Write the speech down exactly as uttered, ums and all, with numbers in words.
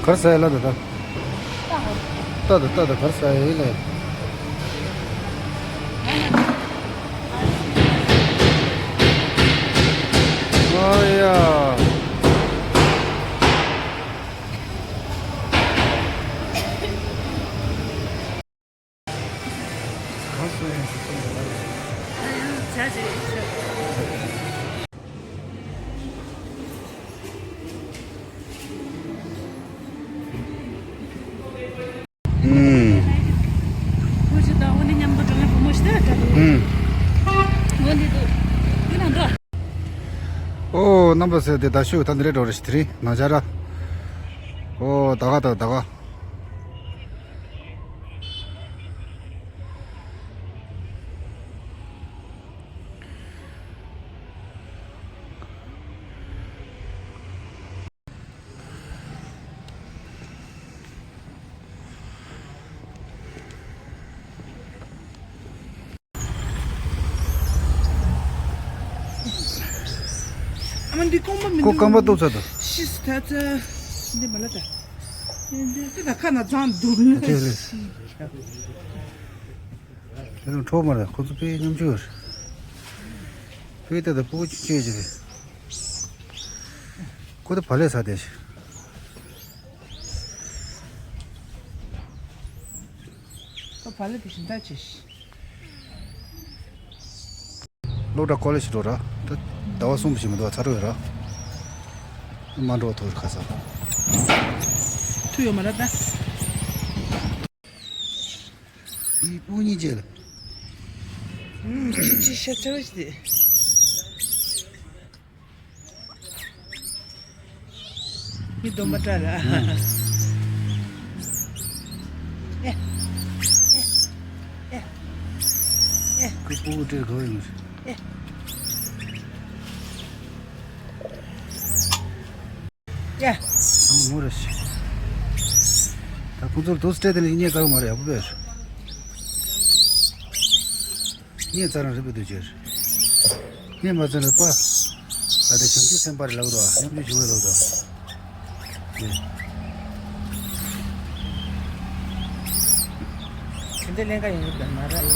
གར་ས་ཡ་ལ་ད་ད། ད་ད་ད་ད་གར་ས་ཡ་ལ། ཨ་ཡ། ཨུམ། ཁོ་ཅི་ད་འོ་ནི་མཉམ་དུ་འགྲོ་ན་བུ་མོ་ཞིག་ད་འདྲ་འདུག་ཨུམ། འོ་འདི་འདུག་འདི་ན་འདུག་ཨོ་རྣམ་པ་ཟེར་དེ་ད་ཤུགས་ད་འདི་རེད་འགྲོ་རེ་ཞིག་དེ་རིང་ན་ཆ་ར། ཨོ་ད་ག་ད་ད་ག་ཨ་མ་འདི་རྐང་པ་མི་ཁོ་འདུག་རྐང་པ་གཏུབ་ཚར་འདུག་ཤིས་ད་ཚ། འདི་མ་ལ་ད། འདི་འདི་ད་ཁ་ན་ཚང་འདུག་ལ་ཨ་ཅེ་ལེ། ཤི། དེ་རུ་འཕྲོག་མ་རེད། ཁོ་ཚོ་དཔེ་ཉམ་ཆུང་རེད། དཔེ་ལྟ་ད་སྤུ་གུ་ཆུང་ཆུང་ཅིག་རེད། ཁོ་ད་བ་ལས་ས་དེ་ཞིག་ཁོ་བ་ལས་དེ་བཞིན་ད་ཆེ་ཤི། སློབ་གྲྭ་ཀོ་ལེ་ཇི་འགྲོ་ར། ད་ཟླ་བ་གསུམ་ཞིག་མི་འདུག་ཚར་འགྲོ་ཡོད་ར། མ་འགྲོ་ཐུག་ཁ་ས། ཐུ་ཡོད་མ་ར་ད། ཨི་སྤུ་གཉིས་བྱས་ལ། ཨུམ་ཅི་ཅི་ཤ་ཆེ་བ་ཞིག་དེ། མི་སྡོམ་པ་འདྲ་ལ། ཨུམ། ཨེ། ཨེ། ཨེ། ཨེ། ཁོ་སྤུ་གུ་སྤྲད་དགོས་ཡོད་མ་རེད། ཨེ། ཡ། ཨང་མོ་རེ་ཞིག་ད་ཁོང་ཚོར་དུས་སྤྲད་དེ་ནས་རྙེད་དཀའ་གི་མ་རེད། ཡག་པོ་བས། རྙེད་ཙང་རང་རེད་པས་འདུག་ཅེར། རྙེད་མ་ཙང་རེད་པ། ད་དེ་བྱང་ཆུབ་སེམས་དཔའ་རེད་ལབ་འདུག་ཉམ་ཆུང་བྱུང་བས་ལབ་འདུག་དེ་འདྲ་ལེན་ག་ཡོང་གི་མ་རེད།